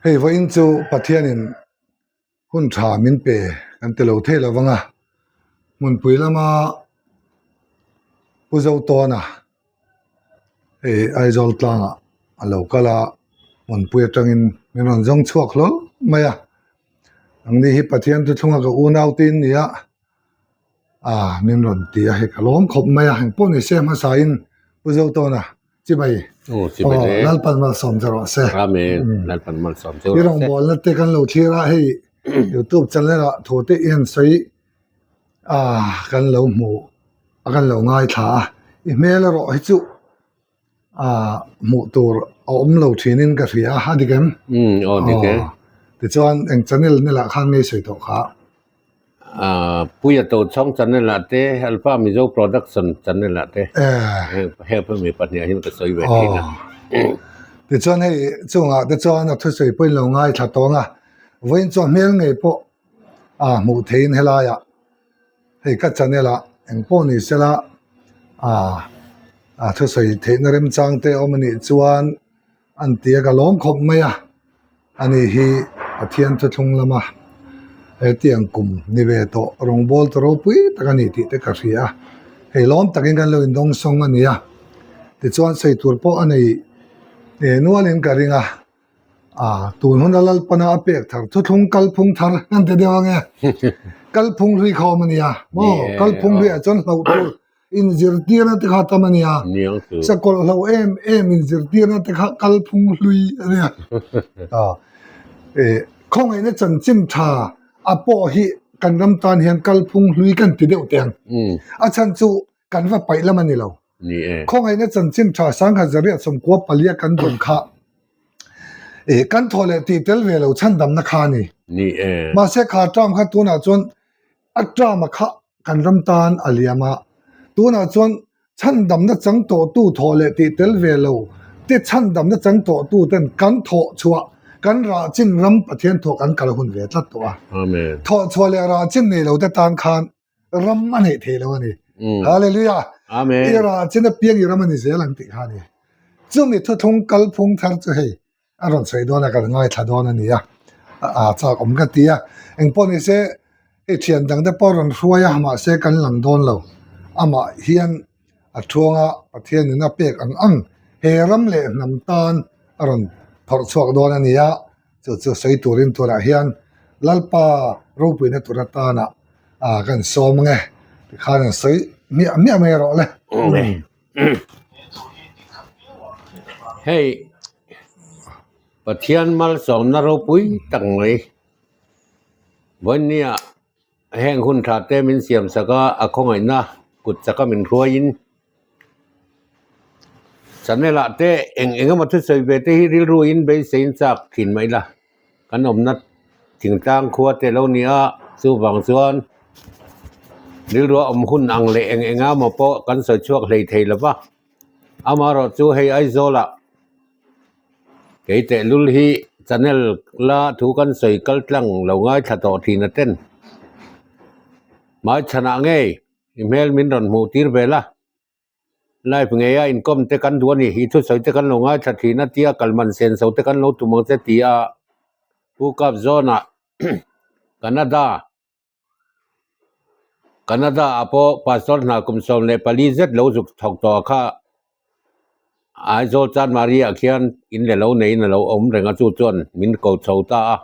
Hei vawiin chu Pathianin hun tha min pe kan ti lo thei lo vang a, hmunpui lama Pu Zotawna hei Aizawl tlangah a lo kal a, hmunpui atangin min rawn zawng chhuak hlawl mai a, nangni hi Pathian thuthlunga ka unau te in ni a, ah min rawn ti a hei ka lawm khawp mai a, engpawh ni se hmasa in Pu Zotawna Chibai. Aw, chibai le. Lalpan malsawm che rawh se. Amen. Lalpan malsawm che rawh se. I rawngbawlna te kan lo thlir a, hei YouTube channel ah thu te i han sawi a kan lo hmu a kan lo ngaithla a, i hmel erawh hi chu a hmuh tur a awm lo thin in ka hria a, a dik em? Umm, aw dik e. Tichuan eng channel nila khan ngei sawi tawh kha. Puia Tochhawng channel ah te Alpha Mizo Production channel ah te heng pawh mi pahnih ah hian ka sawi ve thin a. Tichuan hei chungah te chuan a thusawi pawhin lo ngaithla tawng a, vawiin chuan hmel ngei pawh a hmuh theihin helaiah hei ka channel ah engpawh ni sela a thusawi theihna remchang te awm a nih chuan an ti a ka lawm khawp mai a. Ani hi Pathian thuthlung lama hetiang kum ni ve tawh rawngbâwl ta ropui tak a ni tih te ka hria a, hei lawm takin kan lo indawng sawng a ni a, tichuan sawi tur pawh a nei nualin ka ring a, ah tun huna Lalpana a pek thar thuthlung kalphung thar kan ti deuh ange, kalphung hlui kha awm a nia maw, kalphung hluiah chuan hlauh tur Inzirtirna te kha tam a nia. Sakawlh hlo em em inzirtirna te kha kalphung hlui a nia. Khawngaihna chanchin tha a pawh hi kan ram tan hian kalphung hlui kan ti deuh teh ang. A chhan chu kan va paih lam a ni lo. Khawngaihna chanchin tha sangkhat zariat sawmkua palia kan dawn kha kan thaw leh tih tel ve lo chhandamna kha a ni. Mahse kha term kha tunah chuan A term a kha kan ram tan a liam a, tunah chuan chhandamna chang tawhtu thawh leh tih tel ve lo te chhandamna chang tawhtu ten kan thawh chhuah kan rah chin ram Pathian thawh kan kal hun ve tlat tawh a. Thawh chhuah leh rah chin nei lo te tan khan ram a neih thei lo a ni. Hallelujah! I rah chin apiang i ram a ni zel ang tih kha a ni. Chumi thuthlung kalphung thar chu hei a rawn sawi dawn a kan ngaithla dawn a ni a a chak awm ka ti a engpawh ni se hei thian dang te pawh a rawn hruai a mahse kan lang dawn lo amah hian a thuanga Pathian in a pek ang ang he ram leh hnam tan a rawn phawrh chhuak dawn a ni a chu chu sawi turin tunah hian Lalpa ropuina tur atana ah kan sawm ange tikhan an sawi miah miah mai rawh le. Hei Pathian malsawmna ropui tak mai vawinia heng hun tha te min siam sak a a khawngaihna kut chaka min hruaiin channel ah te eng eng emaw thusawi ve te hi rilru in beiseiin chak thin mai la kan awmna thingtlang khua te lo ni a chuvang chuan rilru a awm hun ang leh eng eng emaw pawh kan sawi chhuak hlei thei lo va. Amaherawh chu hei Aizawlah kei tehlul hi channel la thu kan sawi kal tlang lo ngaithla tawh thin a ten. Hmaichhanah ngei i hmel min rawn hmuh tir vel a, live ngeia inkawm te kan duh a ni, i thusawi te kan lo ngaithla thin a tia kalman senso te kan lo tum ang che ti a Pu Kapzawnah Canada Canada ah pawh pastor hna kum 14 zet lo zuk thawk tawh kha Aizawl Chanmari ah khian in leh lo neiin a lo awm reng a chu chuan min ko chho ta a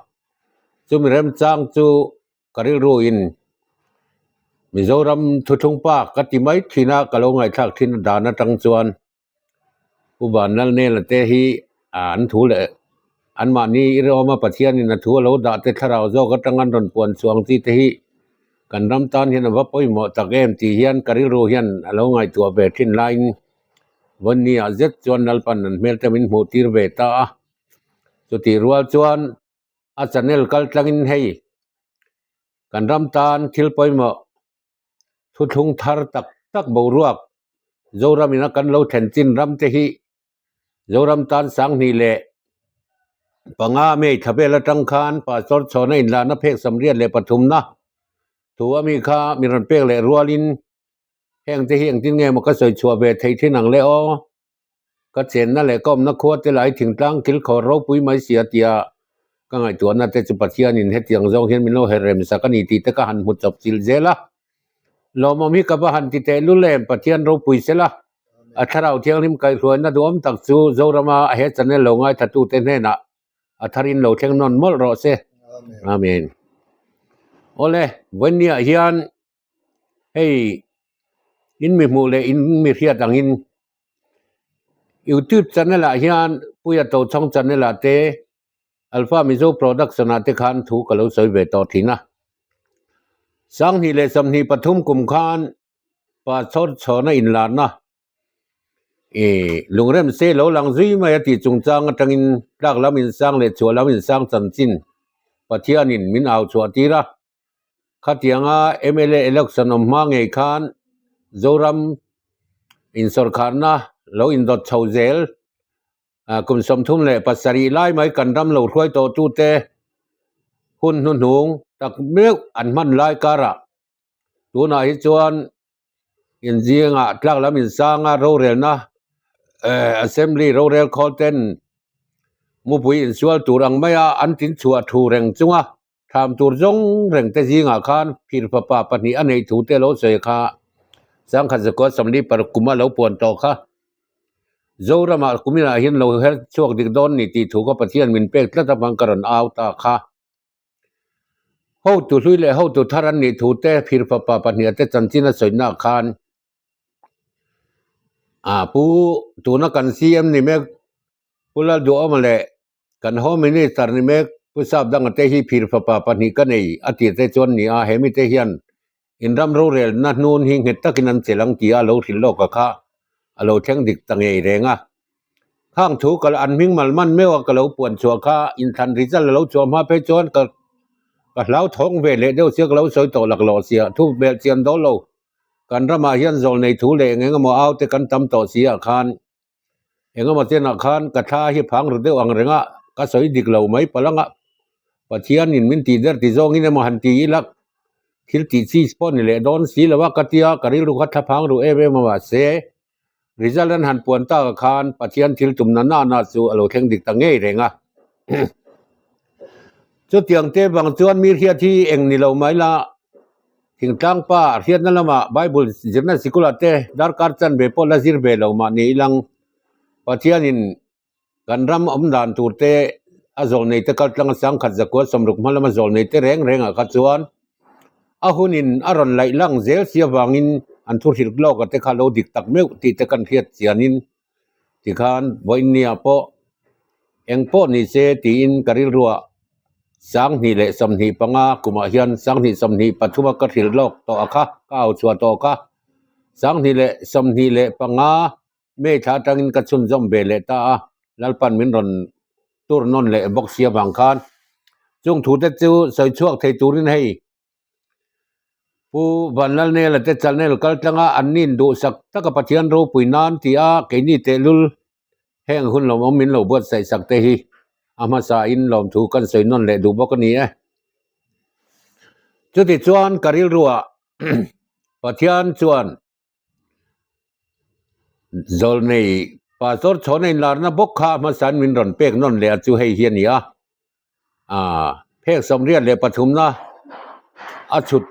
chumi remchang chu ka rilru in Mizoram thuthlung pa ka ti mai thin a ka lo ngaihthlak thin a dan atang chuan. Pu Vanlalnela te hi an thu leh anmahni i rawma Pathianin a thu a lo dah te thlarau zawk atang an rawn puan chhuang chi te hi kan ram tan hian a va pawimawh tak em tih hian ka rilru hian a lo ngaihtuah ve thin laiin Vawnni ah zet chuan Lalpan an hmel te min hmuh tir ve ta a, chutih rual chuan a channel kal tlangin hei kan ram tan thil pawimawh thuthlung thar tak tak boruak Zoram ina kan lo thlen chin ram te hi Zoram tan 2005 May thla vel atang khan Pastor Chhawna inlahna phek 33na thu a mi kha mi rawn pek leh rualin heng te hi engtin nge maw ka sawi chhuah ve thei thin ang le aw ka chenna leh ka awmna khua te lai thingtlang kilkhawr ropui mai si a tia. Ka ngaihtuahna te chu Pathianin hetiang zawng hian min lo her rem sak a ni tih te ka han hmu chawp chilh zel a. Lawmawm hi ka va han ti teh lul em, Pathian ropui sela. A thlarau thianghlim kaihhruaina duhawm tak chu Zorama he channel lo ngaithlatute hnenah a tharin lo thleng nawn mawlh rawh se. Amen. Awle, vawiinniah hian hei in mi hmuh leh in mi hriat angin YouTube channel ah hian Puia Tochhawng channel ah te Alpha Mizo Production ah te khan thu ka lo sawi ve tawh thin a. Sanghnih leh 23 kum khan Pastor chhawna inlarna ih lungrem se lo lang zui mai a tih chungchang atangin tlak lam insang leh chhuah lam insang chanchin Pathianin min au chhuah tir a. Khatianga mla election awm hma ngei khan Zoram insawrkharna lo indawt chho zel kum 37 lai mai kan ram lo hruai tawh tute hun hnuhnung tak meuh an hman lai karah tunah hi chuan inzingah tlak lam insanga rorelna assembly rorel khawl ten mupui insual tur ang maia an tin chhuah thu reng chunga Thlam tur zawng reng te zingah khan phir fapa pahnih a neih thu te lo sawi kha Sangkhat Zakua 46 kuma lo puan tawh kha Zoramah kuminah hian lo her chhuak dik dawn ni tih thu kha Pathian min pek tlat avang ka rawn au ta kha. Hotu hlui leh hotu thar an nih thu te phir fapa pahniha te chanchin a sawina khan a pu tuna kan CM ni mek Pu Lalduhawma leh Kan Home Minister ni mek Pu Sapdanga te hi phir fapa pahnih ka nei a tih te chuan ni a, he mite hian in ram rorelna hnun hi nghet takin an chelh ang tia a lo hrilh lawk a kha a lo thleng dik ta ngei reng a. Khang thu ka an hming mal man meuh a ka lo puan chhuah kha inthlan result a lo chhuah hma phei chuan ka ka hlauthawng ve leh deuh sia ka lo sawi tawh laklawh sia thu belh chian dawn lo. Kan ramah hian zawl nei thu leh eng engemaw au te kan tam tawh si ah khan Engemaw chenah khan ka thla hi phang ru deuh ang reng a, ka sawi dik lo mai palh anga Pathianin min tih der ti zawngin emaw han ti ila thil tih chi pawh ni leh dawn si lo a ka tia ka rilru kha thla phang ru em em a mahse result an han puan tak ah khan Pathian thil tumna nana chu a lo thleng dik ta ngei reng a. Chutiang te vang chuan mi hriat hi eng ni lo mai la. Thingtlang pa hriatna lamah Bible zirna sikula te darkar chanve pawh la zir ve lo mah ni ilang Pathianin kan ram awm dan tur te a zawl nei te kaltlang a sangkhat zakua sawmruk hma lama zawl nei te reng rengah kha chuan a hunin a rawn laih lang zel si avangin an thu hrilh lawk a te kha lo dik tak meuh tih te kan hriat chianin Tikhan vawiinnia pawh eng pawh ni se tiin ka rilruah 2025 kumah hian 2023 a ka hrilh lawk tawh a kha, ka au chhuah tawh kha. 2025 May thla atangin ka chhunzawm ve leh ta a, Lalpan min rawn tur nawn leh bawk si avang khan chung thute chu sawi chhuak thei turin hei Pu Vanlalnela te channel kal tlanga an nin duhsak taka Pathian ropui nan ti a keini tehlul heng hun lawmawm min lo buatsaih sak te hi a hmasa in lawmthu kan sawi nawn leh duh bawk a ni e. Chuti chuan ka rilruah Pathian chuan Zawlnei Pastor chhawna inlarna bawk kha hmasain min rawn pek nawn leh a chu hei hi a ni a. Aaa phek 83na a chhut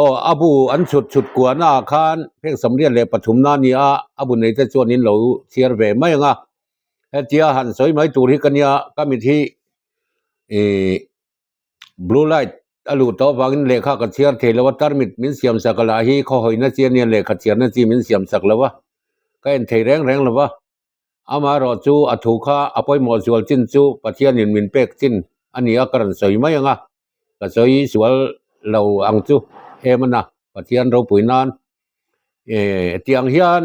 aw a bu an chhut chhut kuahna ah khan phek 83na a ni a, a bu nei te chuan in lo chhiar ve mai ang a. Hetia han sawi mai tur hi ka nia ka mit hi ihh blue light a luh tawh avangin lehkha ka chhiar thei lo a tarmit min siam sak a lah hi khawhawina chi a nia lehkha chhiarna chi min siam sak lo a ka en thei reng reng lo va amaherawh chu a thu kha a pawimawh zual chin chu Pathianin min pek chin a ni a ka rawn sawi mai ang a ka sawi sual lo ang chu em a na Pathian ropui nan eh tiang hian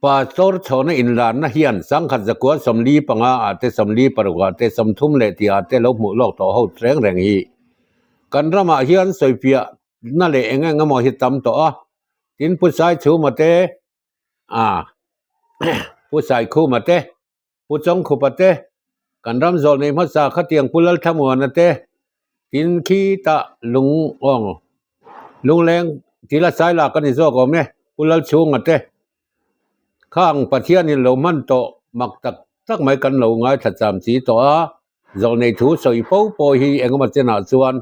Pastor chhawna inlarna hian sangkhat zakua 45 ah te 46 ah te 30 leh tih ah te lo hmuh lawk tawh ho reng reng hi kan ramah hian sawifiah na leh eng eng emaw hi tam tawh a tin Pu Saichhuma te ah Pu Saikhuma te Pu Chawngkhupa te, kan ram zawl nei hmasa khatiang Pu Lalthlamuana te, tin khitah lung awng lungleng tila saila ka ni zawk awm e, Pu Lalchhunga te, khang Pathianin lo hman tawh mak tak tak mai kan lo ngaithla cham chi tawh a. Zawlnei thu sawi fo pawh hi engemaw chenah chuan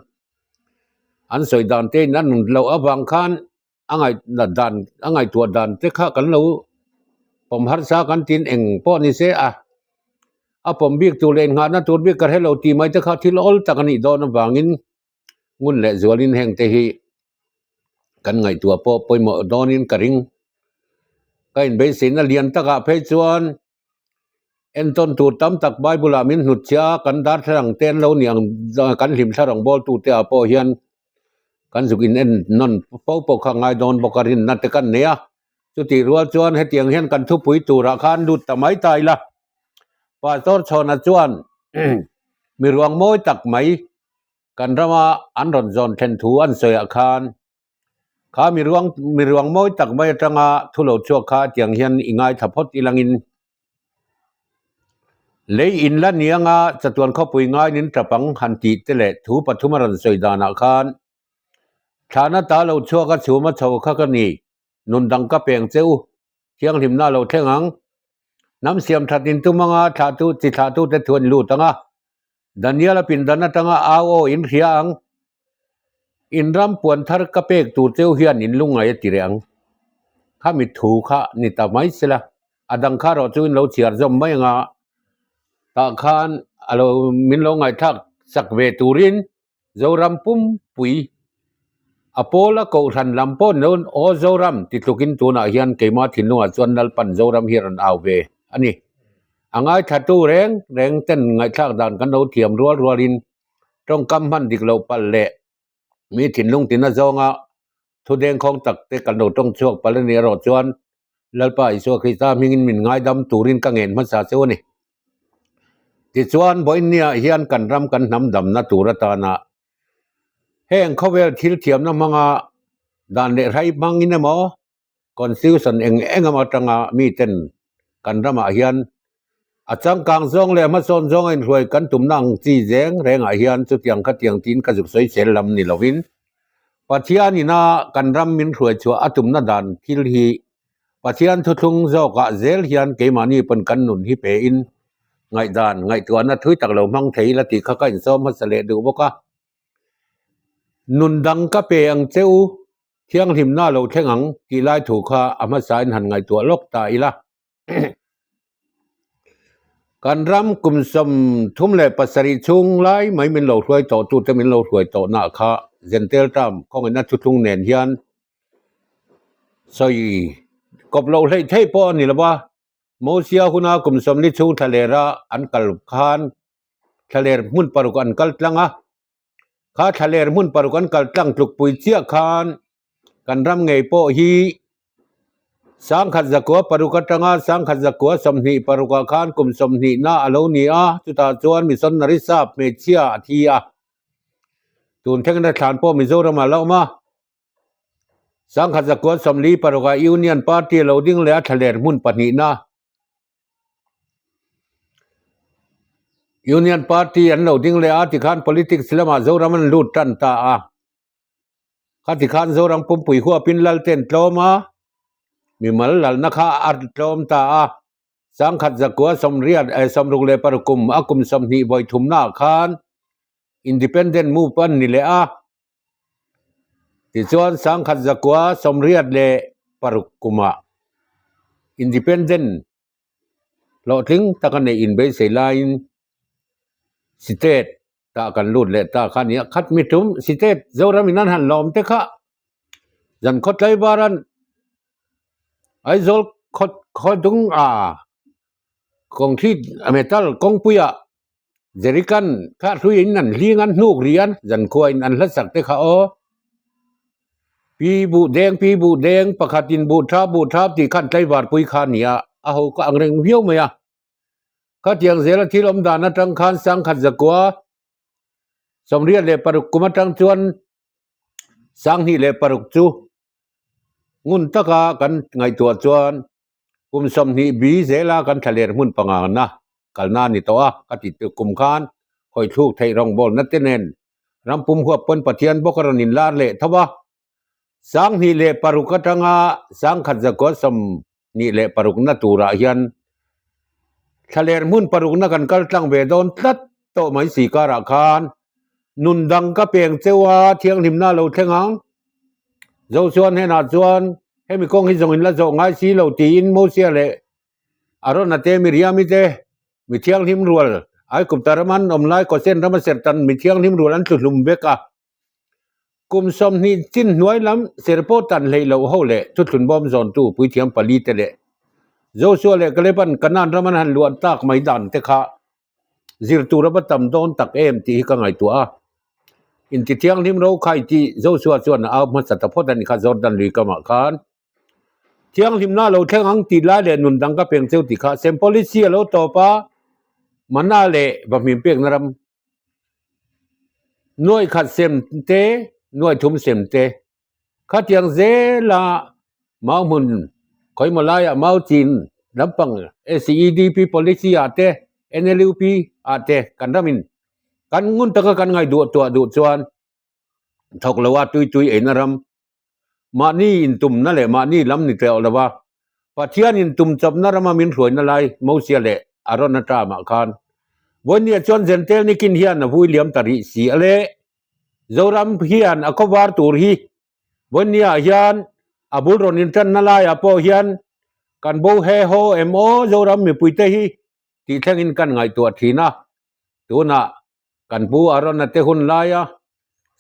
an sawi dan te in a nun loh avang khan a ngaih dan a ngaihtuah dan te kha kan lo pawm harsa kan tin eng pawh ni se a a pawm bik tur leh innghahna tur bik ka hre lo tih mai te kha thil awl tak a nih dawn avangin ngun leh zualin heng te hi kan ngaihtuah pawh pawimawh dawnin ka ring. Ka inbeisei na lian takah phei chuan entawn tur tam tak Bible ah min hnutchhiah a, kan darthlalang te an lo ni ang kan hlim thlarang bawltute ah pawh hian kan zuk in en nawn fo pawh kha ngai dawn bawk a rinna te kan nei a, chutih rual chuan hetiang hian kan thupui turah khan lut ta mai ta ila. Pastor Chhawna chuan mi ruang mawi tak mai kan rama an rawn zawn thlen thu an sawiah khan kha mi ruang mi ruang mawi tak mai atanga thu lo chhuak kha tiang hian i ngaithla phawt ilangin lei in la ni anga chatuan khawpui ngainin tap ang han tih te leh thu pathum a rawn sawi danah khan thlahna ta lo chhuak a chhum a chho kha ka ni. Nun dang ka peng che u, thianghlimna lo thleng ang. Hnam siam that in tum anga thlahtu chi thlahtute thu an lut ang a. Daniel-a pindan atanga au aw in hria ang. In ram puan thar ka pek tur cheu hian in lungngai a ti reh ang. Khami thu kha ni ta mai sela, a dang kha rawh chu in lo chhiar zawm mai anga tah khan a lo min lo ngaihthlak sak ve turin Zoram pumpui a pawla kohhran lam pawh ni loin aw Zoram ti tlukin tunah hian keimah thinlungah chuan Lalpan Zoram hi a rawn au ve a ni. A ngaithlatu reng reng ten ngaihthlak dan kan lo thiam rual rualin tawngkam hman dik loh palh leh mi thinlung tina zawnga thu dengkhawng tak te kan lo tawng chhuak palh a nih erawh chuan Lalpa Isua Krista hmingin min ngaidam turin ka ngen hmasa cheu a ni. Tichuan, Vawiinniah hian kan ram kan hnam damna tur atana heng khawvel thil thiamna hmanga dan leh hrai hmangin emaw Constitution eng eng emaw atanga miten kan ramah hian a changkang zawng leh hmasawn zawnga inhruai kan tumna ang chi zeng rengah hian chutiang khatiang tiin ka zuk sawi sel lam ni lovin Pathianina kan ram min hruai chhuah a tumna dan thil hi Pathian thuthlung zawkah zel hian keimahni pawn kan nun hi pein ngaihdan ngaihtuahna thui tak lo hmang thei ila tih kha ka insawm hmasa leh duh bawk a. Nun dang ka pe ang che u, thianghlimna lo thleng ang tih lai thu kha a hmasain han ngaihtuah lawk ta ila. Kan ram kum 37 chhung lai mai min lo hruai tawh tute min lo hruai tawh nah kha Zentel term kawngin a thuthlung nen hian sawi kawp loh hleih theih pawh a ni lo va, Mosia huna kum 40 chhung thlalera an kal khan thlaler hmun paruk an kal tlang a. Kha thlaler hmun paruk an kal tlang tlukpui chiah khan kan ram ngei pawh hi 1906 atanga 1926 ah khan kum 20 na a lo ni a, chutah chuan missionary sap hmeichhia a thi a. Tun thlengna thlan pawh Mizoram ah la awm a. 1946 ah Union Party a lo ding leh a thlaler hmun pahnihna Union Party an lo ding leh a tikhan politics lamah Zoram an lut tan ta a. Kha tikhan Zoram pumpui huapin lal te an tlawm a, mimal lalna kha a tlawm ta a. 1966 kum a kum 20 vawi thumnaah khan Independent move an ni leh a. Tichuan 1986 kumah Independent hlawhtling taka neih inbeisei laiin State tah kan lut leh ta kha a ni a, khat mi tum State Zoram in an han lawm te kha zan khaw tlaivaran Aizawl khaw khaw dung a concrete metal kawngpuiah Jerrycan kha hlui in an hling an hnuk rih a, zankhua in an hlasak te kha aw. Pi buh deng pi buh deng pakhat in buh thap buh thap tih khan tlaivar pui kha a ni a, a ho ka ang reng viau mai a. Khatiang zela thil awm dan atang khan 1986 kum atang chuan 2006 chu ngun taka kan ngaihtuah chuan Kum 20 bi zela kan thlaler hmun pangana kalna a ni tawh a, ka ti tuk kum khan hawi thluk theih rawngbawlna te nen ram pum huap pawn Pathian bawk a rawn inlar leh tho a. 2006 atanga 1926 na turah hian thlaler hmun parukna kan kal tlang ve dawn tlat. tawh mai si karah khan nun dang ka peng cheu a, thianghlimna a lo thleng ang. Joshua hnenah chuan hemi kawng hi zawng in la zawh ngai si lo tiin Mosia leh Arona te Miriami te mi thianghlim rual Aigupta rama an awm lai Gosen rama serhtan mi thianghlim rual an tlu hlum vek a. Kum 20 chin hnuai lam ser pawh tan hleih loh ho leh thuthlun bawm zawntu puithiam pali te leh Joshua leh Kaleban Kanaan ram an han luah tak mai dan te kha zir tur a va tam dawn tak em tih hi ka ngaihtuah a. Inti thianghlim ro khai tih Joshua chuan a au hmasa ta phawt a ni kha Jordan lui kamah khan. Thianghlimna a lo thleng ang tih lai leh nun dang ka peng cheu tih kha sem policy a lo tawp a, mana leh vahmim pekna ram nuai khat sem te, nuai thum sem te khatiang zela mau hmun khawimaw laiah mau chin lampang SEDP policy ah te NLUP ah te kan ramin kan ngun taka kan ngaihduah tuah duh chuan thawk loa tui tui eina ram mahni intumna leh mahni lam ni teuh lova Pathian intum chawpna rama min hruaina lai Mosia leh Arona term-ah khan vawinia chuan Jentail nikin hian a vui liam ta rih si a le. Zoram hian a khawvar tur hi vawinia hian a bul rawn intanna laiah pawh hian kan bo he haw em aw Zoram mipuite hi tih thlengin kan ngaihtuah thin a, tunah Kan pu Arona te hun laia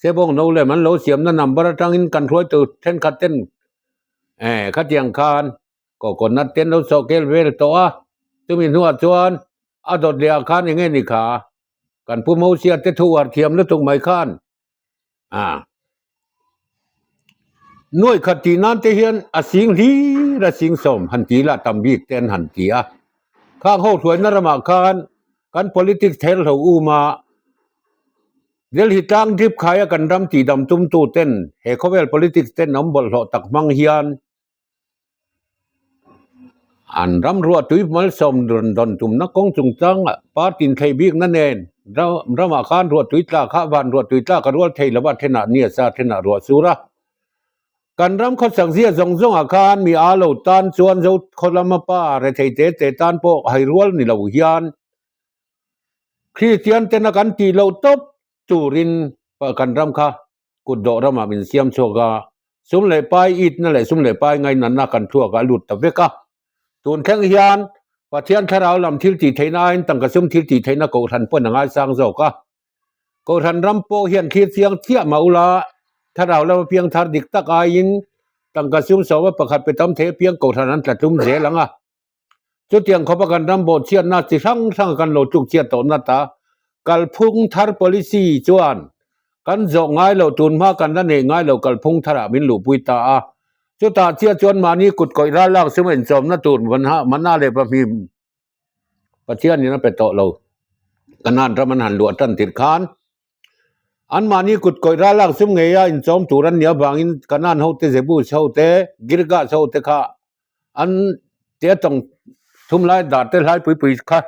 Sebawng no lem an lo siamna number atangin kan hruaitu thenkhat ten eh khatiang khan coconut te an lo sawh kel vel tawh a, chumi hnuah chuan a dawt leh ah khan enge ni kha kan pu Mosia te thu uar thiam lutuk mai khan ah nuai khat tih nan te hian a sing hlir a sing sawm han ti lah tam bik te an han ti a khang ho hruaina ramah khan kan politics ther hlo um a Delhi tlang drip khaia kan ram tih dam tum tu ten he khawvel politics ten awm bawlhhlawh tak hmang hian An ram ruahtui malsawm rawn dawn tumna kawng chungchangah party inthleih bikna nen ramah khan ruahtui tla kha van ruahtui tla ka rual thei lova thenah ni a sa thenah ruah sur a. Kan ram khawsak zia zawng zawngah khan mi a lo tan chuan zo khaw lama pa rethei te te tan pawh hai rual ni lo hian Kristian tena kan tih loh tawp turin kan ram kha kut dawh ramah min siam chhuak a, sum leh pai itna leh sum leh pai ngainatna kan thluak ah a lut ta vek a. Tun thleng hian Pathian thlarau lam thil tih theihna aiin tangka sum thil tih theihna kohhran pawn a ngaisang zawk a. Kohhran ram pawh hian thlir chiang chiah mah ula thlarau lama piang thar dik tak aiin tangka sum sawma pakhat pe tam thei apiang kohhran an tla tlum zel ang a. Chutiang khawpa kan ram bawhchhiatna chi hrang hrang kan lo tluk chhiat tawh nat a, kalphung thar policy chuan kan zawh ngai loh tun hma kan la neih ngai loh kalphung tharah min luhpui ta a. Chutah chiah chuan mahni kut kawih ral lak sum inchawmna tur mana leh pahmim Pathianin a pe tawh lo. Kanan ram an han luah tan tirh khan anmahni kut kawih ral lak sum ngeia inchawm tur an nih avangin Kanan hote Jebus hote Girgas hote kha an tia tawng thum lai dar te hlai pui pui kha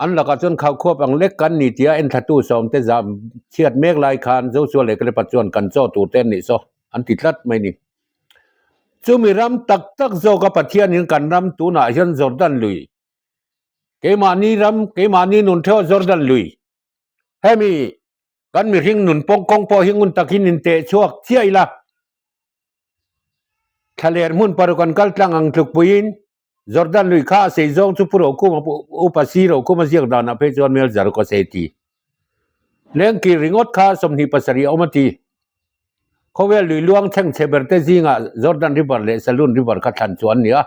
an lakah chuan khau khuap ang lek kan ni tia enthlatu sawm te zam chhiat mek lai khan Joshua leh Caleb-a chuan kan chaw tur te an nih saw an ti tlat mai ni. Chumi ram tak tak zawka Pathianin kan ram tunah hian Jordan lui keimahni ram keimahni nun theuh Jordan lui hemi kan mihring nun pawng kawng pawh hi ngun takin inteh chhuak chiah ila. Thlaler hmun paruk an kal tlang ang tlukpuiin Jordan lui kha a sei zawng chu Pu Rokhuma upa Si Rokhuma ziak danah phei chuan Mel Zaruk a sei ti. Lengkir ringawt kha 27 a awm a ti. Khawvel lui luang thleng chhe ber te zingah Jordan River leh Saloon River kha thlan chu an ni a.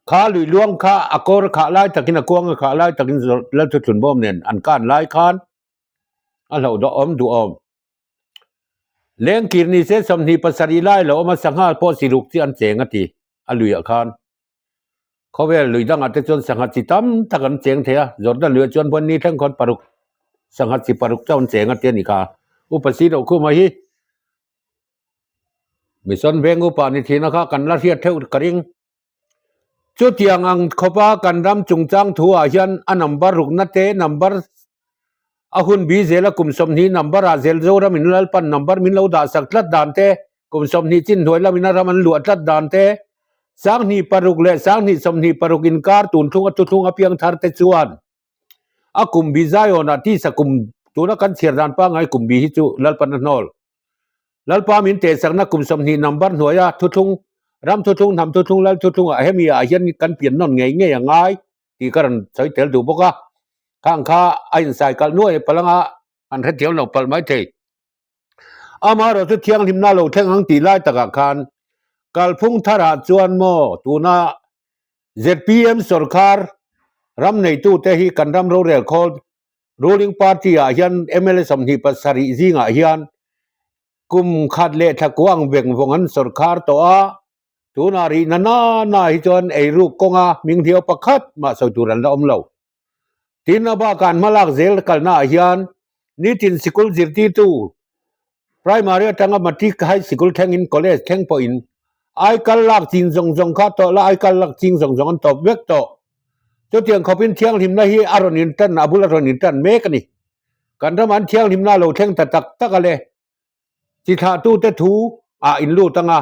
Kha lui luang kha a kawr khah lai takin a kuang a khah lai takin Lalthuthlun bawm nen an kan lai khan a hlauh dawh awm duh awm. Lengkir ni se 27 lai lo awm a sangha pawh siruk chi an cheng a ti a luiah khan. Khawvel lui dangah te chuan sangha chi tam tak an cheng thei a, Jordan luiah chuan vawn ni thleng khawn paruk sangha chi paruk chauh an cheng a ti a ni kha. Upa si loh khuma hi Mission veng upa ni thina kha kan la hriat theuh ka ring. Chutiang ang khawpa kan ram chungchang thu ah hian a number rukna te number a hun bi zela kum 20 number ah zel Zoram in Lalpan number min lo dah sak tlat dan te kum 20 chin hnuai lamin a ram an luah tlat dan te 1006 leh 1026 inkar tun thlung a thuthlung a piang thar te chuan. A kum bi Zion-ah tisa kum tuna kan chhiar dan pangngai kum bi hi chu Lalpan a hnawl. Lalpa min tehsakna kum 20 number hnuaia thuthlung, ram thuthlung, hnam thuthlung, lal thuthlungah hemi ah hian kan pian nawn ngei ngei a ngai tih ka rawn sawi tel duh bawk a. Khang kha a insai kalh nuai palanga an hrethiam lo palh mai thei. Amaherawh chu thianghlimna lo thleng ang tih lai takah khan kalphung tharah chuan maw tuna zpm sorkar ram neitute hi kan ram rorel khawl ruling party ah hian mla 27 zingah hian kum khat leh thla kuang veng vawng an sorkar tawh a, tunah rihna na na hi chuan eiruk kawnga hminghliau pakhat mah sawi tur an la awm lo. Tin, a bakah an hmalak zel kalnaah hian nitin sikul zirtirtu primary atanga matric high sikul thlengin college thleng pawhin aikal lak chin zawng zawng kha tawh la aikal lak ching zawng zawng an tawp vek tawh. Chutiang khawpin thianghlimna hi a rawn intan a bul a rawn intan mek a ni. Kan ramah an thianghlimna a lo thleng ta tak tak a le. Chi thlahtute thu ah in lut anga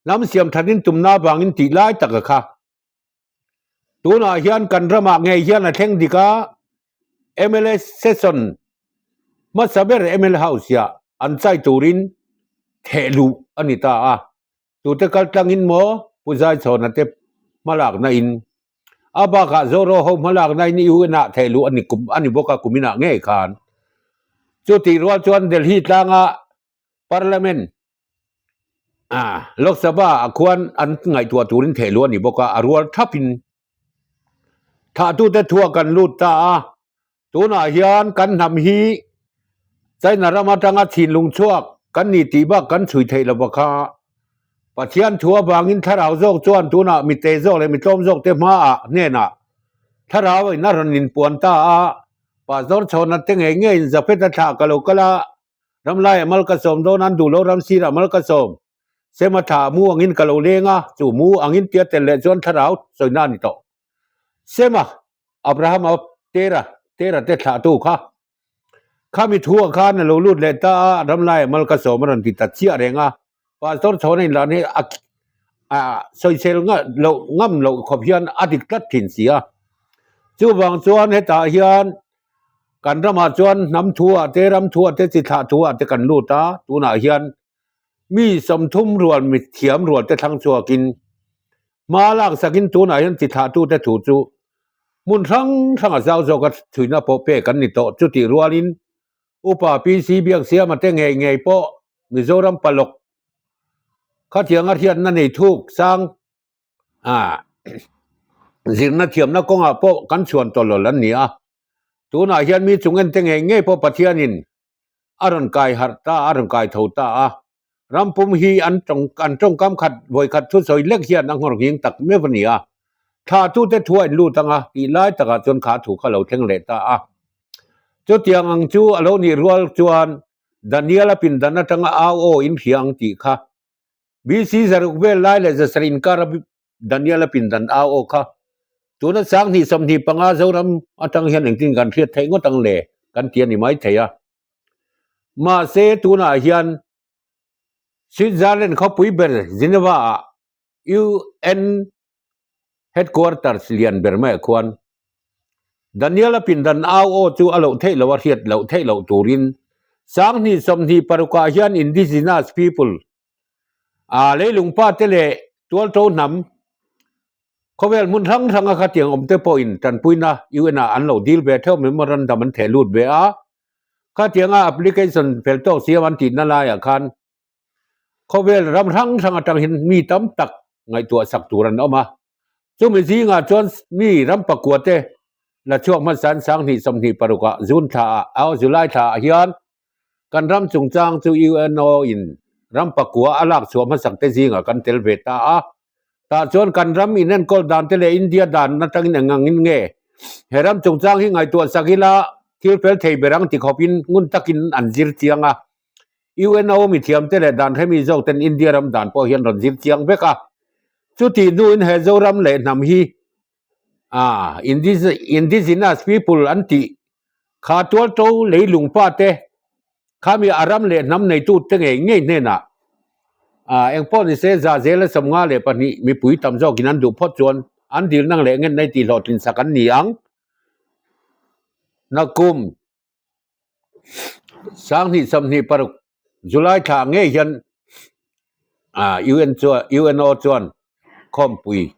hnam siam thatin tumna avangin tih lai tak a kha. Tunah hian kan ramah ngei hian a thleng dik a, mla session hmasa ber mla house ah an chai turin theh luh a ni ta a, tute kal tlangin maw Pu Zaichhawna te hmalakna in a bakah Zoro ho hmalakna in UN ah theh luh a ni kum a ni bawk a kuminah ngei khan. Chutih rual chuan Delhi tlanga Parliament ah Lok Sabha ah khuan an ngaihtuah turin theh luh a ni bawk a, a rual thapin thlahtute thuah kan lut ta a, tunah hian kan hnam hi China ram atanga thinlung chhuak kan ni tih bak kan chhui theih lova kha Pathian thu avangin thlarau zawk chuan tunah mite zawk leh mitlawm zawk te hmaah hnenah thlarau in a rawn inpuan ta a, Pastor Chhawna te ngei ngeiin Zafeta thlah ka lo kal a, Ram laiah mal ka sawm dawn an duh lo ram sirah mal ka sawm. Sema thla mu angin ka lo leng a, chu mu angin tia tel leh chuan thlarau sawina a ni tawh. Sema, Abrahama Tera, Tera te thlahtu kha. Khami thu ah khan a lo lut leh ta a, ram laiah mal ka sawm a rawn ti ta chiah reng a. Pastor chhawna inlan hi a a sawisel loh ngam loh khawp hian a dik tlat thin si a. Chuvang chuan hetah hian Kan ramah chuan hnam thuah te, ram thuah te, chi thlah thuah te kan lut a, tunah hian mi 30 rual mi thiam rual te thlang chhuakin hma lak sakin tunah hian chi thlahtute thu chu hmun hrang hranga zau zawka chhuina pawh pek an ni tawh. Chutih rualin Upa PC Biaksiama te ngei ngei pawh Mizoram palawk khatianga hriatna nei thuk sang Ah, zirna thiamna kawngah pawh kan chhuan tawlawl an ni a. Tunah hian mi chung ente ngei ngei pawh Pathianin a rawn kai harh ta a, a rawn kai tho ta a. Rampum hi an tawng an tawngkam khat vawi khat thu sawi lek hian a nghawr nghing tak meuh a ni a. Thla tute thu a inlut ang a, tih lai takah chuan kha thu kha lo thleng leh ta a. Chutiang ang chu a lo nih rual chuan Daniel-a pindan atanga au aw in hria ang tih kha BC zaruk vel lai leh zasarih inkar a Daniel-a pindan au aw kha tuna 2025 Zoram atang hian engtin kan hriat theih ngawt ang le kan ti a ni mai thei a. Mahse tunah hian Switzerland khawpui ber Geneva ah UN Headquarters lian ber maiah khuan Daniel-a pindan au aw chu a loh theih loh a hriat loh theih loh turin 2026 ah hian Indigenous people a leilung pa te leh tualto hnam khawvel hmun hrang hranga khatiang awm te pawhin tanpuina UN ah an lo dil ve theuh memorandum an theh lut ve a, khatianga application fel tawk siam an tihna laiah khan Khawvel ram hrang hrang atang hian mi tam tak ngaihtuah sak tur an awm a, chumi zingah chuan mi ram pakua te la chhuak hmasa an 2026 ah June thla ah au July thla ah hian kan ram chungchang chu UNO in ram pakua a lak chhuah hmasak te zingah kan tel ve ta a, tah chuan kan ram inenkawl dan te leh India dan atangin eng angin nge he ram chungchang hi ngaihtuah sak ila thil fel thei ber ang ti khawpin ngun takin an zir chiang a. UNO mithiamte leh dan hremi zawkten India ram dan pawh hian rawn zir chiang vek a. Chutih hnuin he Zoram leh hnam hi ah indigenous people an tih kha tualto leilung pa te khami a ram leh hnam neitu te ngei ngei hnenah ah engpawh ni se za zela 52 mipui tam zawkin an duh phawt chuan an dilna leh ngen nei tih hlawhtlin sak an ni ang. Nakum 2026 July thla ngei hian UN chuan UNO chuan khawmpui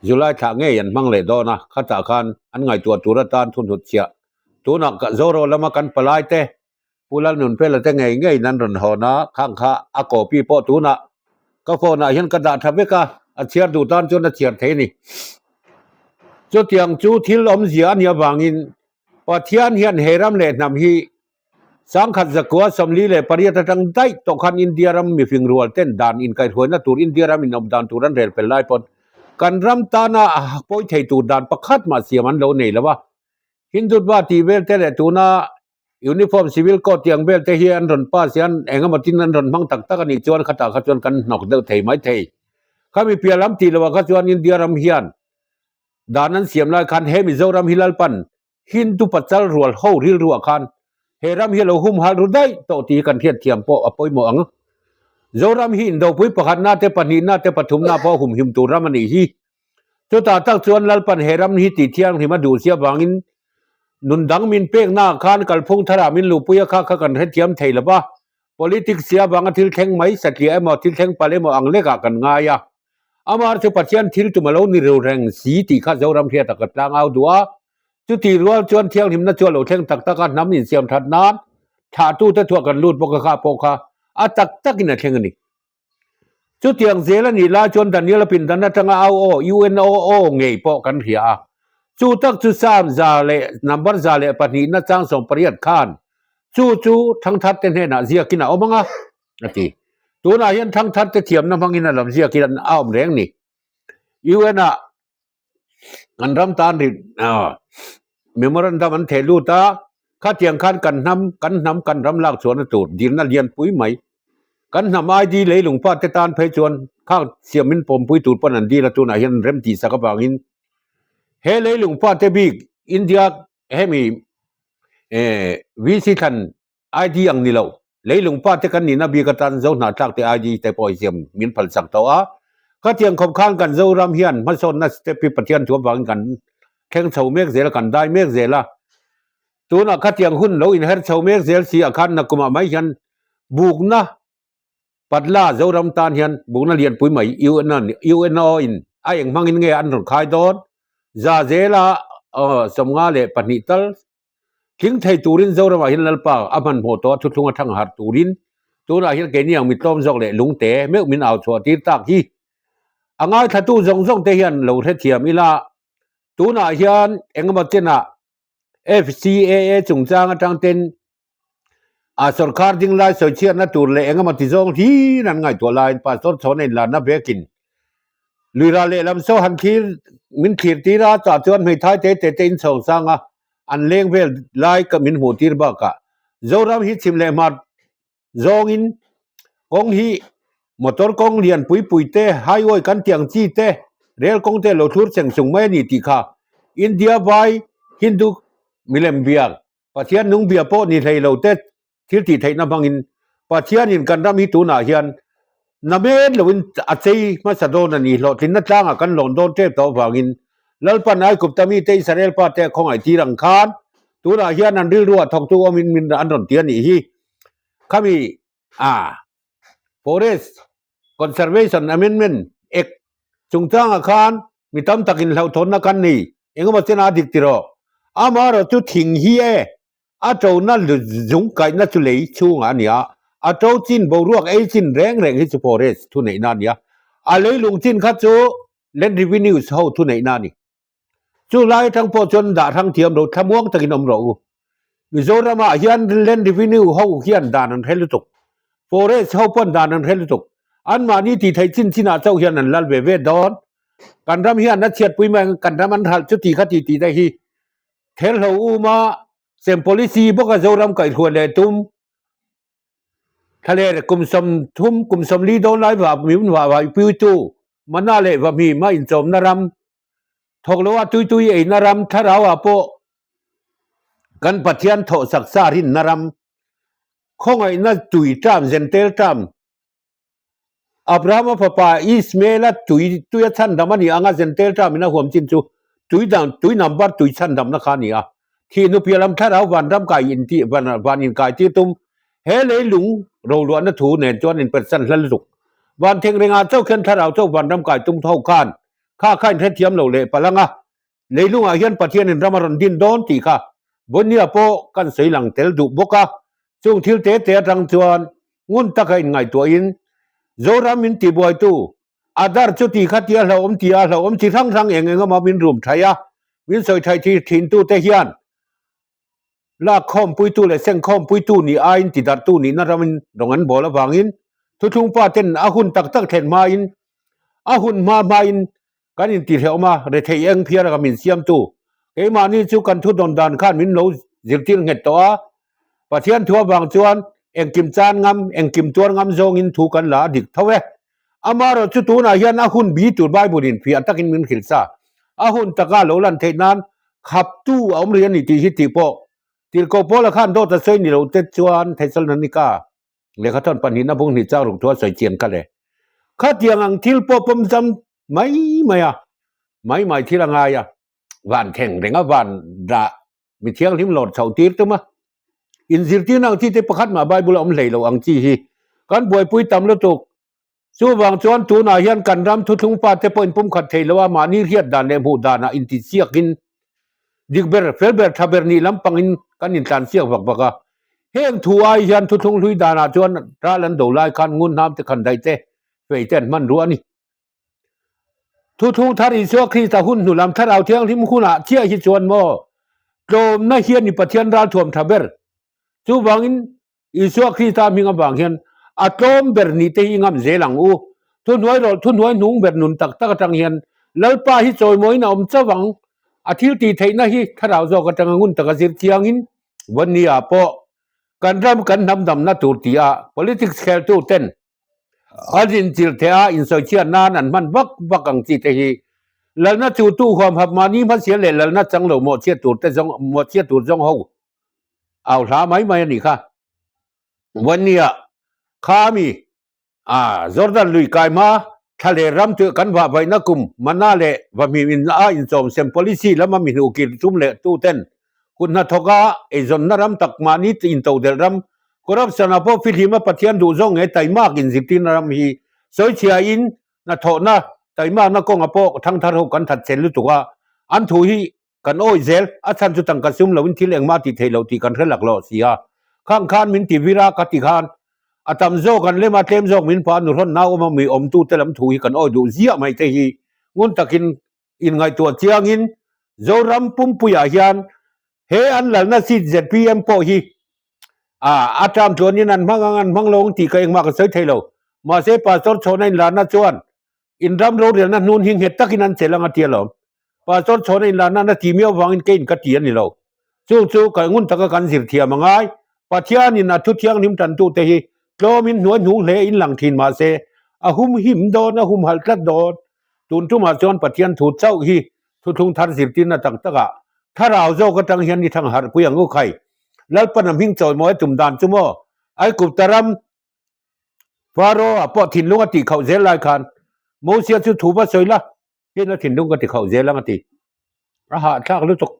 July thla ngei an hmang leh dawn a, khatah khan an ngaihtuah tur atan thunhut chhiah tunah Zoro lama kan palai te Pu Lalnunfela te ngei ngeiin an rawn hawn a, khang kha a copy pawh tunah ka phone ah hian ka dah tha vek a, a chhiar duh tan chuan a chhiar thei a ni. Chutiang chu thil awmzia a nih avangin Pathian hian he ram leh hnam hi 1948 atang daih tawh khan India ram mifing rual ten dan inkaihhruaina tur India ram inawm dan tur an rel fel lai pawn kan ram tana pawi thei tur dan pakhat mah siam an lo nei lo a. Hindutva tih vel te leh tuna Uniform Civil Code tih ang vel te hi an rawn pass hian eng emaw tin an rawn hmang tak tak a nih chuan khatah kha chuan kan hnawk deuh thei mai thei. Khami piah lam tih loh ah kha chuan India ram hian dan an siam lai khan he Mizoram hi Lalpan Hindu pachal rual ho rilru ah khan he ram hi a lo humhal ru daih tawh tih hi kan hriat thiam pawh a pawimawh ang. Zoram hi indopui pakhatna te pahnihna te pathumna pawh humhim tur ram a nih hi. Chutah tak chuan Lalpan he ram hi tih thianghlim a duh si avangin nun dang min pekna ah khan kalphung tharah min luhpui a kha kha kan hrethiam thei lo va, politics si avanga thil thleng mai satliah emaw thil thleng palh emaw ang lekah kan ngai a. Amah chu Pathian thil tum a lo ni reu reng si tih kha Zoram hriat a ka tlang au duh a. Chutih rual chuan thianghlimna chu a lo thleng tak tak a, hnam insiam that nan thlahtute thuah kan lut bawk a kha pawh kha a tak takin a thleng a ni. Chutiang zel a nih lai chuan Daniel-a pindan atanga au aw, UNOO, ngei pawh kan hria a. Chu tak chu Psalm 104 102 na chang 18 khan chu chu thangtharte hnenah ziakin a awm ang a, a ti. Tunah hian thangtharte thiamna hmangin a lam ziakin a awm reng ni. UN-ah Kan ram tan ri memorandum an theh lut a, khatiang khan kan hnam kan hnam kan ram lak chhuahna tur dilna lian pui mai. Kan hnam ID leilung pa te tan phei chuan khang siam min pawmpui tur pawn an dil a tunah hian rem tih sak avangin he leilung pa te bik India hemi VC thlan ID ang ni lo, leilung pa te kan nihna bik atan Zo hnahthlak te ID te pawh hi siam min phal sak tawh a. Khatiang khawp khan kan Zoram hian hmasawnna step hi Pathian thu avangin kan thleng chho mek zel a, kan dai mek zel a. Tunah khatiang hun lo inher chho mek zel si ah khan nakumah mai hian bukna Patla Zoram tan hian bukna lianpui mai UNO in a eng hmangin nge an rawn khai dawn? Za zela 52 tal Tling thei turin Zoramah hian Lalpa a hmanhmawh tawh a thuthlung a thang harh turin tunah hian keini ang mitlawm zawk leh lungte meuh min au chhuah tir tak hi a ngaithlatu zawng zawng te hian lo hrethiam ila tunah hian engemaw chenah FCAA chungchang atang ten a sorkar ding lai sawichhiatna tur leh engemaw ti zawng hlir an ngaihtuah laiin Pastor Chhawna inlarna vekin Luira lehlam saw han thlir min thlir tir a, chah chuan hmeithai te te te in chho sang a, an leng vel lai ka min hmuh tir bakah Zoram hi chhim leh hmar zawngin kawng hi motor kawng lian pui pui te, highway kan tih ang chi te, rel kawng te lo thlur cheng chung mai a ni tih kha India vai Hindu milem biak Pathian nung bia pawh ni hlei lo te thil tih theihna hmangin Pathianin kan ram hi tunah hian namen loin a chei hmasa dawn a ni. Hlawhtlinna tlangah kan lawn dawn tep tawh avangin Lalpan Aigupta mite Israel pate a khawngaih tir ang khan tunah hian an rilruah thawktu awmin min an rawn ti a nih hi. Khami a Forest Conservation Amendment Act chungchangah khan mi tam takin hlauhthawnna kan nei engemaw chena a dik tiraw? Amaherawhchu thing hi e A ṭona zung kaihna chu lei chhungah a ni a, a ṭo chin boruak ei chin reng reng hi chu forest thuneihna a ni a, a leilung chin kha chu land revenues ho thuneihna a ni. Chu lai atang pawh chuan dah hrang thiam lo thlamuang takin awm rawh u. Mizoramah hian land revenue ho hian dan an hre lutuk, forest ho pawn dan an hre lutuk, anmahni tih theih chin chinah chauh hian an lal ve ve dawn. Kan ram hian a chhiatpui mai ang, kan ram an hralh chuti kha ti tih te hi Therhlo uma sem policy bawka Zoram kaihhruai leh tum thlaleh kum 30 kum 40 dawn lai vah min vah vah piutu mana leh vahmi ma inchawmna ram thawk loa tui tui eina ram thlarau ah pawh kan Pathian thawh sak sa rinna ram khawngaihna tui ṭam zentel ṭam Abrahama fapa Ismaela tui tuia chhandam a ni anga Jentail term in a huam chin chu tui dang tui number tui chhandamna kha a ni a. Thih hnu piah lam thlarau vanram kai intih van inkai tir tum he leilung roluahna thu nen chuan inpersan hla lutuk. Van theng rengah chauh khian thlarau chauh vanram kai tum tho khan kha kha inhrethiam lo leh palh ang a, leilungah hian Pathianin ram a rawn din dawn tih kha Bonnia pawh kan sawi lang tel duh bawk a, chung thil te te atang chuan ngun taka inngaihtuahin Zoram min tibuaitu Adar chu ti kha tia hlauhawm ti a hlauhawm chi hrang hrang eng eng emaw min rum thai a, min sawi thai thi thintute hian lak khawmpuitu leh seng khawmpuitu nih aiin tidarhtu nihna ramin rawng an bawl avangin thuthlung pa ten a hun tak tak thlen hmain a hun hma hmain kan intihrehawm a, rethei eng phiar anga min siamtu keimahni chu kan thudawn dan khan min lo zirtir nghet tawh a, Pathian thu avang chuan engkim chan ngam, engkim tuar ngam zawngin thu kan la a dik tho e. Amaherawh chu tunah hian a hun bi tur Bible in fiah takin min hrilh sa. A hun taka lo lan theih nan khaptu a awm rih a ni tih hi tih pawh Tirhkoh Paula khan dawt a sawi ni lo te chuan Thesalonika lehkha thawn pahnihna bung hnih chang ruk thu a sawi chian kha le. Khatiang ang thil pawh pawm zam mai mai a, mai mai thil a ngai a, van thleng reng a van dah Mi thianghlim lawr chhoh tir tum a, inzirtirna ang chi te pakhat mah Bible a awm hlei lo ang chi hi kan buaipui tam lutuk. Chuvang chuan tunah hian kan ram thuthlung pa te pawh inpumkhat thei lo a, mahni hriat dan leh hmuh danah intichiakin dik ber, fel ber, tha ber nih lampangin kan intlansiak vak vak a. Heng thu ai hian thuthlung hlui danah chuan ral an do lai khan ngun hnam te khan daih te, fei te an hman ruah a ni. Thuthlung thar Isua Krista hun hnu lam Thlarau Thianghlim hunah chiah hi chuan maw tlawmna hian i Pathian ralthuam tha ber. Chuvangin Isua Krista hming avang hian a tlawm ber nih te hi i ngam zel ang u. Thuhnuai rawlh thuhnuai hnung ber nun tak tak atang hian Lalpa hi chawimawiin a awm chauh ang. A thil tih theihna hi Thlarau zawk atanga ngun taka zir chiangin Vawnia pawh kan ram kan hnam damna tur tia politics kheltu ten An inchilh theh a, insawichhiat nan an hman vak vak ang chi te hi. Lalna chu tu huamhap mahni hmasial leh lalna chang lo mawhchhiat tur te zawng mawhchhiat tur zawng ho au hla mai mai a nih kha. Vawnia kha mi a Jordan lui kai hma thla leh ram chu kan vah vaihna kum mana leh vahmim in a inchawm sem policy lama mi hnuh kir tum leh tu ten Kut hnathawka eizawnna ram tak mahni intodelh ram, corruption ah pawh fihlima Pathian duh zawng nge taimak inzirtirna ram hi sawichhiain hnathawhna taimakna kawngah pawh thangthar ho kan that chel lutuk a, an thu hi kan awih zel, a chhan chu tangka sum loin thil engmah tih theih loh tih kan hre laklawh si a, khang khan min ti vir a ka ti khan a tam zawk an lem a tlem zawk min pa nuhrawn nau awm a mi awmtute lam thu hi kan awih duh ziah mai te hi ngun takin Inngaihtuah chiangin Zoram pumpuiah hian he an lalna seat zpm pawh hi a term tluanin an hmang ang an hmang lo ang tih ka engmah ka sawi thei lo. Mahse Pastor Chhawna inlarna chuan in ram rorelna hnun hi nghet takin an chelh ang a ti alawm. Pastor Chhawna inlarna na ti miau vangin keiin ka ti a ni lo. Chung chu ka ngun taka kan zir thiam a ngai. Pathianin a thu thianghlim tantute hi tlawmin hnuai hnung hle in lang thin mahse a humhim dawn a humhalh tlat dawn. Tun tumah chuan Pathian thu chauh hi thuthlung thar zirtirna tak takah thlarau zawk atang hian ni thang harhpui ang u khai. Lalpan a hming chawimawi a tum dan chu maw? Aigupta ram Pharaoh-a pawh thinlung a tihkhauh zel lai khan Mosia chu thu va sawi la, tin a thinlung ka tikhauh zel ang a ti. A hahthlak lutuk.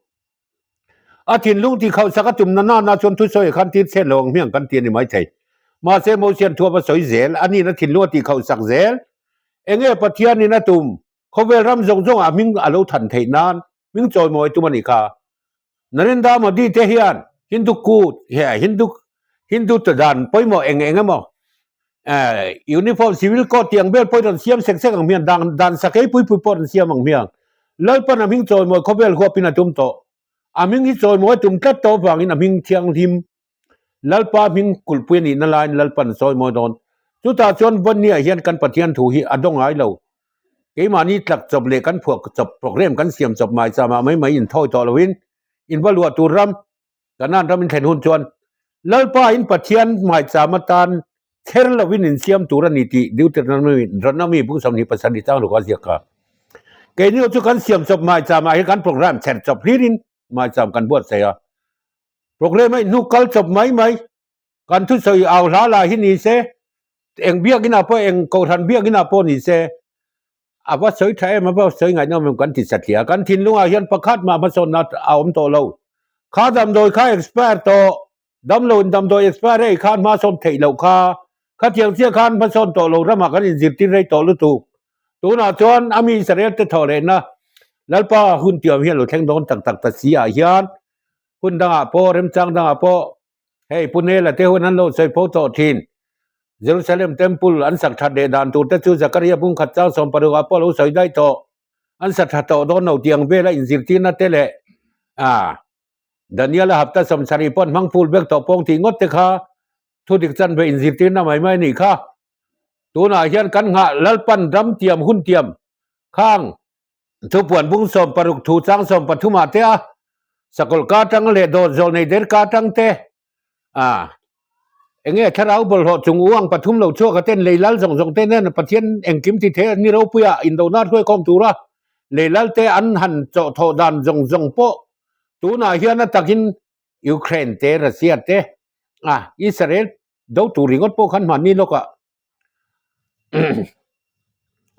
A thinlung tihkhauh sak a tum na nana chuan thusawi khan tir chhet lo ang hmiang kan ti a ni maithei. Mahse Mosian thu a va sawi zel, aniin a thinlung a tihkhauh sak zel. Enge Pathianin a tum? Khawvel ram zawng zawngah hming a lo than theih nan hming chawimawi tum a nih kha. Narendra Modi te hian Hindu kut he Hindu Hindu ta dan pawimawh eng eng emaw uniform civil code tih ang vel pawh rawn siam sek sek ang hmiang dan dan sakei pui pui pawh rawn siam ang hmiang. Lalpan a hming chawimawi khawvel huapin a tum tawh. A hming hi chawimawi a tum tlat tawh avangin a hming thianghlim Lalpa hming kulhpui a nihna laiin Lalpan chawimawi dawn. Chutah chuan Vawnia hian kan Pathian thu hi a dawng ngai lo. Keimahni tlak chawp leh kan phuah chawp program kan siam chawp mai chamah mai mai inthawi tawh loin in va luah tur ram Kanan ram in thlen hun chuan Lalpa in Pathian maicham atan kher lovin in siam tur a ni tih Deuteronomy bung 27 chang ruk a ziak kha. Keini chu kan siam chawp maicham ah hian kan program chher chawp hlirin maicham kan buatsaih a. Program a inhnu kal chawp mai mai kan thusawi au hla lah hi ni se, eng biakinah pawh eng kohhran biakinah pawh ni se, a va sawi tha em a va sawi ngaihnawm em kan ti satliah a, kan thinlungah hian pakhat mah hmasawnna a awm tawh lo. Kha damdawi kha expire tawh, damlo in damdawi expire ei khan hma sawn theih loh kha. Khatiang chiah khan hmasawn tawh lo ramah kan inzirtir rei tawh lutuk. Tunah chuan a mi Israel te thawh lehna Lalpa hun tiam hian lo thleng dawn tak tak ta si ah hian hun dangah pawh remchang dangah pawh hei Pu Nela te hun an lo sawi fo tawh thin. Jerusalem Temple an sak that leh dan tur te chu Zakaria bungkhat chang 16 ah pawh lo sawi daih tawh. An sa tha tawh dawn lo tih ang vela inzirtirna te leh ah Daniel-a hapta 70 pawn hmang ful vek tawh pawng tih ngawt te kha thu dik chan ve inzirtirna mai mai a nih kha. Tunah hian kan nghah Lalpan ram tiam hun tiam khang thupuan bung 16 thu chang 13 ah te a sakawlh ka atang leh dawt zawl nei der ka atang te A, enge thlarau bawlhhlawh chung u ang pathum lo chhuak a ten lei lal zawng zawng te nen Pathian engkim ti thei a ni ropuia indona hruaikhawm tura lei lal te an han chawh thawh dan zawng zawng pawh tunah hian a takin Ukraine te Russia te a Israel do tur ringawt pawh khan hmanni lawkah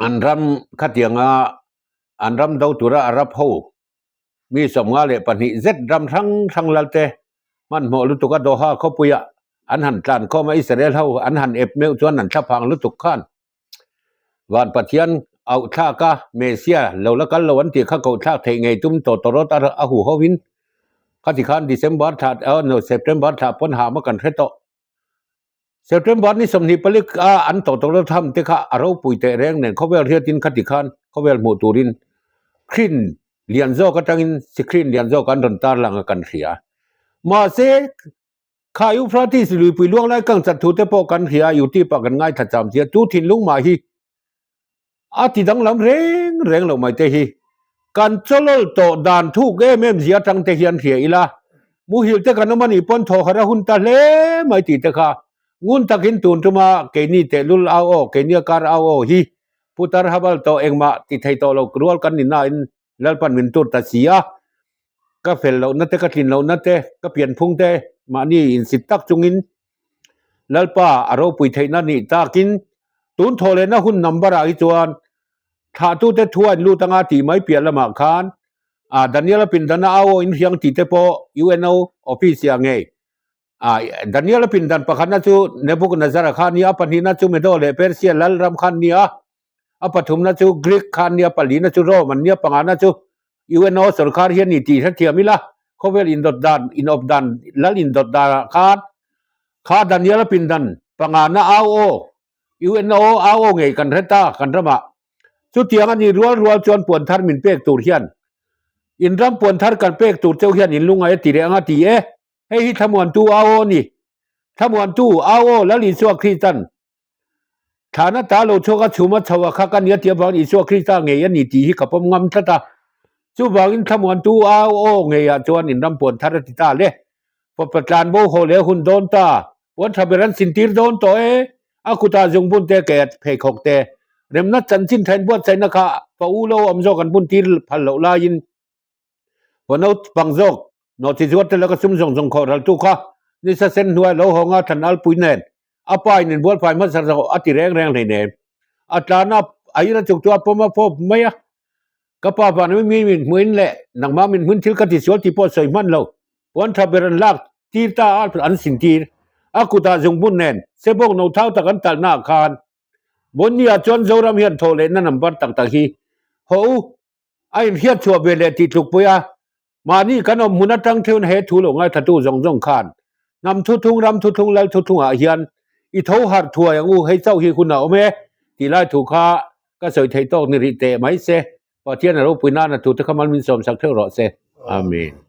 an ram khatianga an ram do tura Arab ho Mi 52 zet ram hrang hrang lalte hmanhmawh lutuk a Doha khawpuiah an han tlan khawm a, Israel ho an han ep meuh chuan an thlaphang lutuk khan Van Pathian auh thlak a, Messiah lo la kal lo an tih kha koh thlak theih ngei tum tawh tawrawt a hu hovin khati khan December thla no September thla pawn ham a kan hre tawh. September ni 24 a an tawh tawh lo tham te kha a ropui teh reng nen khawvel hriatin khati khan khawvel hmuh turin screen lian zawk atangin screen lian zawk an rawn tar lang a kan hria. Mahse kha Euphrates luipui luang lai kang chat thu te pawh kan hria YouTube ah kan ngaithla cham sia chu thinlung mah hi A ti danglam reng reng lo mai te hi. Kan chawlawl tawh dan thuk em em zia atang te hian hria ila, muhil te kan awm anih pawn thaw harh a hun ta hle mai tih te kha ngun takin tun tuma keini tehlul au aw, keini a kar au aw hi putar habal tawh engmah ti thei tawh lo rual kan ni nain Lalpan min tur ta si a, ka fel lohna te, ka tlin lohna te, ka pianphung te mahni insit tak chungin Lalpa a ropui theihna nih takin tun thawh lehna hun number ah hi chuan thlahtute thu a inlut anga tih mai piah lamah khan ah Daniel-a pindana au aw inhriang tih te pawh UNO office ah ngei ah Daniel-a pindan pakhatna chu Nebuchadnezzar-a kha a ni a, pahnihna chu Medo leh Persia lal ram kha an ni a, a pathumna chu Greek kha an ni a, palina chu Rome an ni a, pangana chu UNO sorkar hi a ni tih hrethiam ila, khawvel indawt dan, inawp dan, lal indawt danah khan kha Daniel-a pindan pangana au aw, UNO au aw ngei kan hre ta kan ramah. Chutiang a ni rual rual chuan puan thar min pek tur hian in ram puan thar kan pek tur cheu hian in lungngai a ti leh ang a ti e. Hei hi thlamuantu au aw a ni. Thlamuantu au aw Lal Isua Kristan Thlana ta lo chhuak a chhum a chho a kha ka nia tih avangin Isua Krista ngei a ni tih hi ka pawm ngam tlat a. Chuvangin thlamuantu au aw ngeiah chuan in ram puan thar a ti ta le. Fapa tlan bo haw leh hun dawn ta. Puan tha ber an sintir dawn tawh e. A kutah zungbun te ke pheikhawk te remna chanchin thain buatsaihna kha fa u lo awm zawk an buntir phal loh laiin Vano pang zawk nawhchi zuar te laka sum zawng zawng khawh raltu kha nisa sen hnuai lo hawng a thlan alpui nen a pa in inbual fai hmasa zawh a ti reng reng hleinem. A tlan a a ira chuk chu a pawm a fawp mai a, ka pa vana mi min hmuin leh nangmah min hmun thil ka ti sual tih pawh sawi hman lo, puan tha ber an lak tir ta a an sin tir a kutah zungbun nen sebawk no thau tak an talhna ah khan Bonnia chuan Zoram hian thawh lehna number tak tak hi haw u A inhriat chhuah ve leh tih tlukpui a, mahni kan awm hmun atang theuhin he thu lo ngaithatu zawng zawng khan hnam thuthung, ram thuthung, lal thuthungah hian i tho harh thuai ang u, hei chauh hi hun a awm e tih lai thu kha ka sawi theih tawk ni rih teh mai se, Pathian a ropui nana thute kha mal min sawmsak theuh rawh se. Amen.